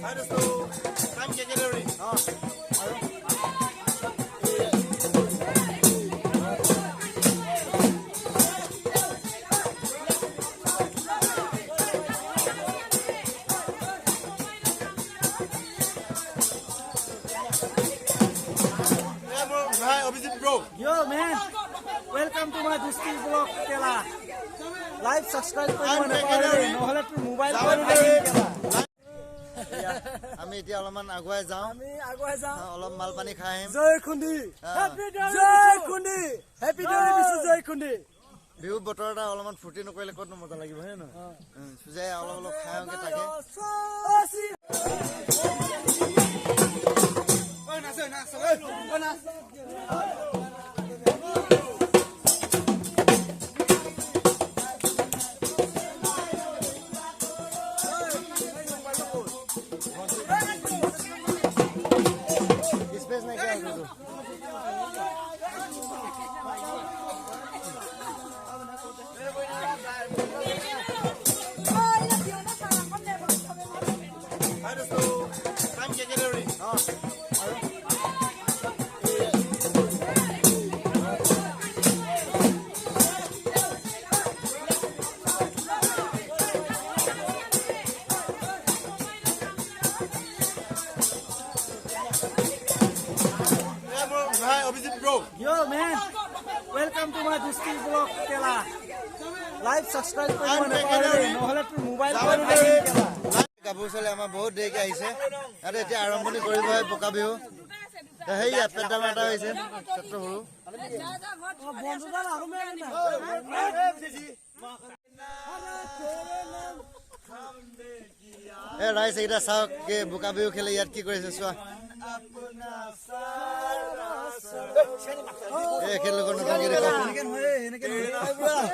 হাই দোস্ত, I'm K K Deori. আৰু এয়া মোৰ ভাই Abhijit bro. Yo man, welcome to my Dusti vlog কেলা। লাইক সাবস্ক্ৰাইব কৰিব নাপাহৰিবি, নহ'লে তোৰ মোবাইল। আমি এতিয়া অলপমান আগুৱাই যাওঁ। আমি আগুৱাই যাওঁ। অলপ মাল পানী খাই আহিম। জয় খুন্দি, জয় খুন্দি, হেপী দেউৰী বিচু, জয় খুন্দি। বিহু বতৰ এটা, অলপমান ফূৰ্তি নকৰিলে ক'তনো মজা লাগিব, হয় নহয়? সুজাই অলপ অলপ খাই আহোঁগে তাকে। ঐ নাচ, ঐ নাচ, ঐ নাচ। স্পেচ নাইকিয়া হৈ গ'ল। হাই দোস্ত, I'm K K Deori. আৰু এয়া মোৰ ভাই Abhijit bro. Yo man, welcome to my Dusti vlog কেলা। লাইক সাবস্ক্ৰাইব কৰিব নাপাহৰিবি, নহ'লে তোৰ মোবাইল। গাভৰু ছোৱালী আমাৰ বহুত দেৰিকে আহিছে। ইয়াতে এতিয়া আৰম্ভণি কৰিবহে বোকা বিহু। সেইয়া পেট ডাঙৰ এটা হৈছে, ছাত্ৰ সৰু। এ ৰাইজ, এইকেইটা চাওক, কি বোকা বিহু খেলে ইয়াত কি কৰিছে চোৱা। এই একেলগৰ নটংকি দেখুৱাওক,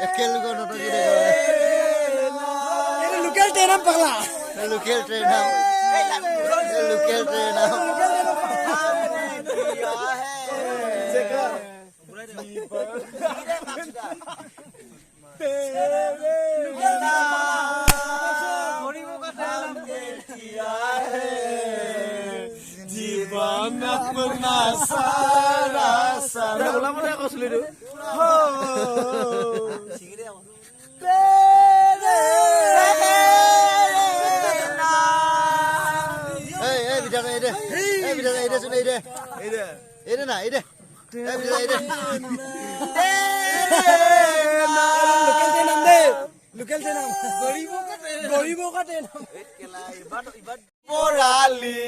একেলগৰ নটংকি দেখুৱাওক। লোকেল ট্ৰেইন পাগলা। Local train, local train. जीवन अपना सारा सारा কৈছিলো। এই এই বিধান, এই দে, এই বিধান, এই দেচোন, এই দে, এই দে না, এই দে, এই বিধান, এই দে। লোকেল ট্ৰেইন দে, লোকেল ট্ৰেইন, গৰিব কা ট্ৰেইন। বৰালি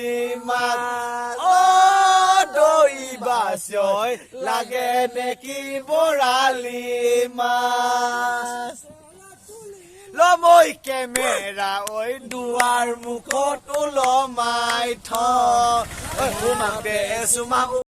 মাছ অ দৈ বাছয় লাগে নেকি? বৰালি মাছ লমৈ কেমেৰা ঐ দুৱাৰ মুখত ওলমাই থ, ঐ চুমা দে চুমা।